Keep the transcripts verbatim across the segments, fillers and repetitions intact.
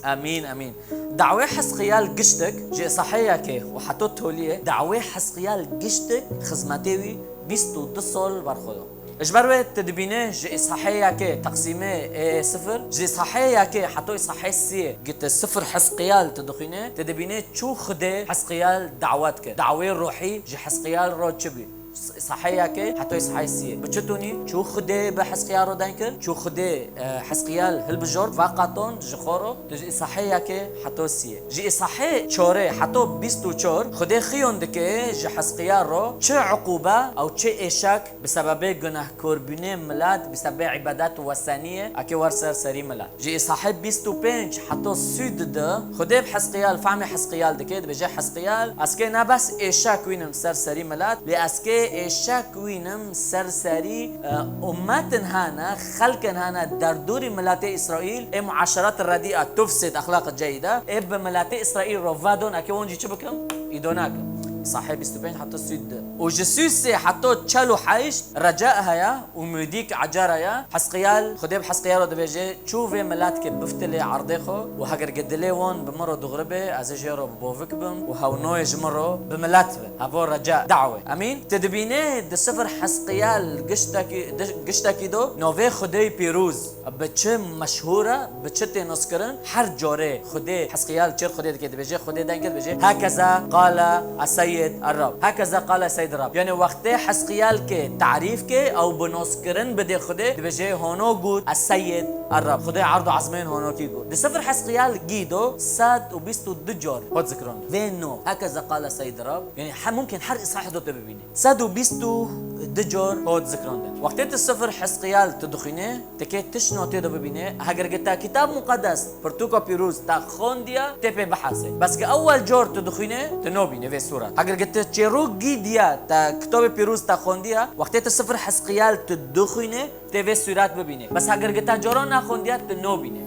Emîn, emîn. Dawê Hezqiyal giştik, ji Îsahê yekê û heto toliyê, dawê Hezqiyal giştik xizmetê wî bîst û du sol berxwe da. Ji ber wê tu dibînê ji Îsahê yekê teqsîmê ê sifir, ji Îsahê yekê heto Îsahê siyê, gi tu sifir Hezqiyal tu dixwînê, tu dibînê çû Xwedê Hezqiyal dawet kir. Dawê ruhî ji Hezqiyal re çi bî? Îsahê yekê heto Îsahê siyê. Bi çi tûnî? Çû Xwedê bi Hezqiyal re deng kir, çû Xwedê, e, Hezqiyal hilbijort, va qaton ji xwe re, tu ji Îsahê yekê heto siyê. Ji Îsahê çorê heto bîst û çar, Xwedê xiyon dike ji Hezqiyal re çi uqûbe ew çi êşek bi sebebê gunehkorbûnê milet, bi sebebê îbedet weseniyê, eke wer ser serî milet. Ji Îsahê bîst û pênc heta sî û du, Xwedê bi Hezqiyal, fehmê Hezqiyal dike, dibêje, Hezqiyal, ez kê ne bes êşek wînim ser serî milet, lê ez kê êşek wînim ser serî, e, ummetin hene, xelkin hene derdorî miletê Îsraîl, ê muaşeret redîa, tufsid, exlaq ceyda, ê bi miletê Îsraîl re vedon, eke wan jî çi bikim? Îdo nakim. Îsahê bîst û pênc heta sî û du. Û ji sî û sê heta çel û heşt reca heye, Umîdîk ecera ye. Hezqiyal, Xwedê bi Hezqiyal re dibêje, çû vê miletkê biftilê erdê xwe û heger gi dilê wan bi min re dûrî be, ez ê jê re bi bovik bim û hewnoyê ji min re bi milet be. Heva reca, dawê. Emîn. Tu dibînê di sifir Hezqiyal giştekî, di, giştekî do, navê Xwedê pîroz bi çi meşhûr e, bi çi tê naskirin, her carê Xwedê, Hezqiyal çêr Xwedê dike, dibêje, Xwedê deng kir, dibêje, Hekeze qale Eseyid Errab. Hekeze qale Eseyid Errab. Yani wextê Hezqiyal ke tarîf ke, ew bi naskirin bidê Xwedê, dibêje, hono got Eseyid Errab. Xwedê erd û ezmên honokî got. Di sifir Hezqiyal gî do sed û bîst û du car hot zikrand. Vê no, Hekeze qale Eseyid Errab. Yani he, mumkin her îsahê do te bibînî. Sed û bîst û du car hot zikrandin. Wextê tu sifir Hezqiyal tu dixwînê, Tikê tişt notê de bibîne, heger gi te Kitab Muqeddes, pirtûka pîroz te xwendiya, tê pê bihesê. Bes gi ewel car tu dixwîne, tu nobîne vê sûret. Heger gi te çêrok gîdiya te Kitabê Pîroz te xwendiya, wextê tu sifir Hezqiyal tu dixwîne, tê vê sûret bibîne. Bes heger gi te caran nexwendiya, tu nobîne.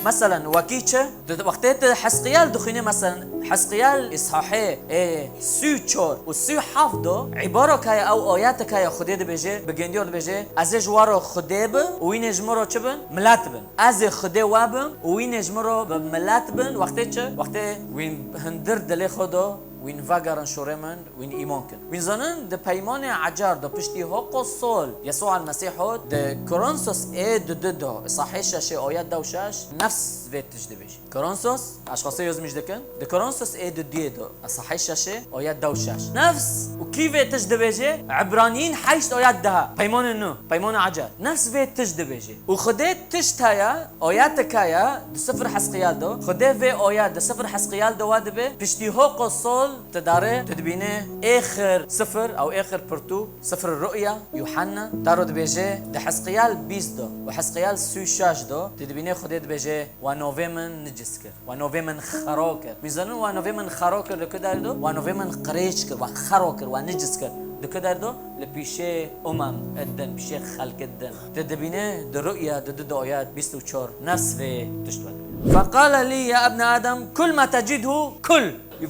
Meselen, wekî çi? Tu, wextê tu Hezqiyal dixwîne, meselen, Hezqiyal îsahê ê sî û çar û sî û heft do, îbarek heye ew ayetek heye Xwedê dibêje, bi gêndiyar dibêje, Ez ê ji we re Xwedê bim û wînê ji min re çi bin? Milet bin. Ez ê Xwedê we bim û wînê ji min re bi milet bin. Wextê çi? Wextê wîn hundir dilê xwe do, wîn vegerin şûrê min, wîn îman kin. Wîn zanin di peymanê ecer de piştî hoqo sol Yesûa El-Mesîh hot, di Korintos ê dudu do, îsahê şeşê ayet de û şeş, nefs vê tişt dibêje. Korintos, ez xwesê yozmîş dikin. Di Korintos ê duduyê do, îsahê şeşê, ayet de û şeş. Nefs û kî vê tişt dibêje? Ebraniyîn heşt ayet deh. Peymanê nû, peymanê ecer. Nefs vê tişt dibêje. Û Xwedê tişt heye, ayetek heye, di sifir Hezqiyal do. Xwedê vê ayet di sifir Hezqiyal do we dibe, piştî hoqo sol, tu darê, tu dibînê êxir sifir, ew êxir pirtûk, sifir Ru'ya, Yuhanna, daro dibêje, di Hezqiyal bîst do û Hezqiyal sî û şeş do, tu dibînê Xwedê dibêje, We novê min nicis kir. We novê min xero kir. Wî zanin we novê min xero kir li ku derê do? We novê min qirêj kir, we xero kir, we nicis kir. Li ku derê do? Li pîşê umem din, pîşê xelk din. Tu dibîne di Ru'ya di du de ayet bîst û çar nefs vê tişt wek. Feqale lî ya ibne Adem kul ma tecidhu kul.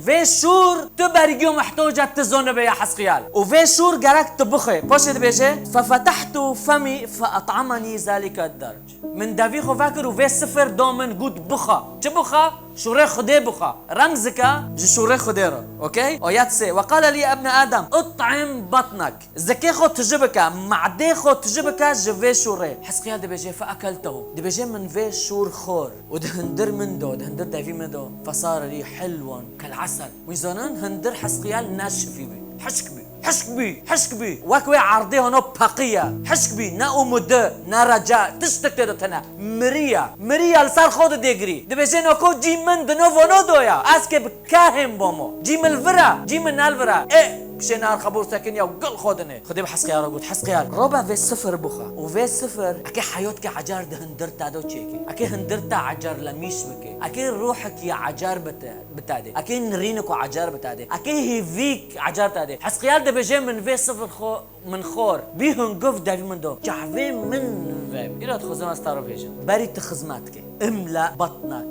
Vê şûr tu bergiyo muhtoca tu zonibe ya Hezqiyal. Û vê şûr gerek tu bixwe. Paşê dibêje, Fefetehtu femî feet'ameni zalike derc. Min devî xwe vekir û vê sifir da min got bixwe. Çi bixwe? Şûrê Xwedê bixwe. Remzike ji şûrê Xwedê re. Okey? Ayet sê. Weqale lî ebne Adem, it'im batnek. Zikê xwe tije bike, madê xwe tije bike ji vê şûrê. Hezqiyal dibêje, feekeltehu. Dibêje min vê şûr xwar. Û di hundir min do, di hundir devî min do. Fesare lî hilwan kel esel. Wî zanin hundir Hezqiyal neşifî bî. Hişk bî. Hişk bî, hişk bî. Wek wê erdê hano peqiye. Hişk bî, ne umudu, ne reca, tiştek tê de tine. Miriye. Miriye li ser xwe de dêgirî. Dibêje noko cî min di no vono do ya. Ez kê bi kehên bomo. Cî min li vir e, cî min ne li vir e. Ê, pişê nar xebûr sekin ya gil xwe dinê. Xwedê bi Hezqiyal re got, Hezqiyal, robe vê sifir bixwe. Û vê sifir, eke heyot ke ecar di hundir te do çêke. Eke hundir te ecar lemîş bike. Eke ruhek ya ecar bite. Bi te dê. Ekê nirînik û ecar bi te dê. Ekê hêvîk ecar te dê. Hezqiyal dibêje min vê sifir xo-, min xor. Bî hunguv devî min do. Cahvê min ve. Îro dixwazim ez te re bêjim. Berî tu xizmet ke. Imla batnak.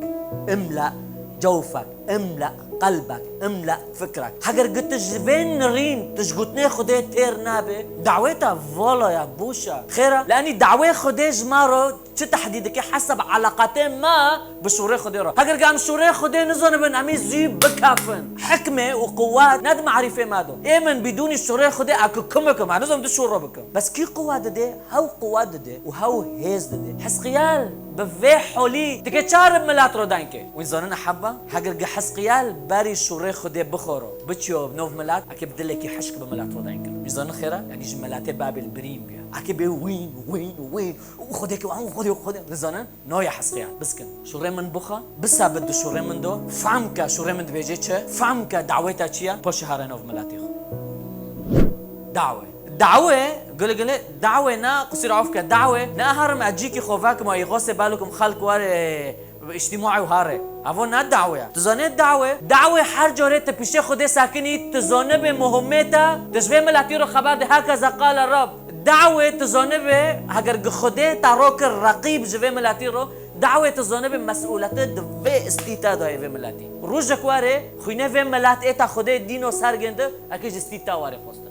Imla cewfek. Imla qelbek. Imla fikrek. Heger gi tu ji vê nirîn, tu ji gotinê Xwedê têr nabe, dawê te vala ya, boş e. Xêr e? Lenî dawê Xwedê ji me re Çi tehdîdekê hesab eleqatê me bi şûrê Xwedê re. Heger em şûrê Xwedê nizanibin, em ê zû bikafin. Hikmê û quwet ne di marîfê me de. Ê min bidûnî şûrê Xwedê a ku kim bikim, em nizam du şûr re bikim. Bes kî quwet dide, hew quwet dide û hew hêz dide. Hizqiyal bi vê holî dike çar milet re dengê. Wî zanin hebba, heger gi Hizqiyal berî şûrê Xwedê bixoro, biçiyo nov milet, eke bi dilekî hişk bi milet re dengê. Wî zanin xêra, yanî ji miletê Babîl birîn biya. Eke bê wîn, wîn, wîn. Û Xwedê ke û Xwedê, Xwedê. Nizanin, noya Hizqiyal. Biskin. Şûrê min bixa, bisabit di şûrê min do. Fam ke şûrê min dibêje çi? Fam ke dawê te çi ye? Poşê here nov miletê xwe. Dawê. Dawê, gule gule, dawê ne, qusîr af ke, dawê ne herim ez cîkî xwe vekim, ay xosê belukim xelk were, îctîmaî û hare. Evo ne dawê ye. Tu zanê dawê? Dawê her carê tu pişê Xwedê sekinî, tu zanibê muhimmê te, tu ji vê miletî re xeber de, hekeze qale Rab. Dawê tu zanibê, heger gi Xwedê te ro kir reqîb ji vê miletî ro, dawê tu zanibê mesûlete di vê istî te dayê vê miletî. Rojek were, xwînê vê milet ê te Xwedê dîno sergêndi, eke ji istî te were xwestin.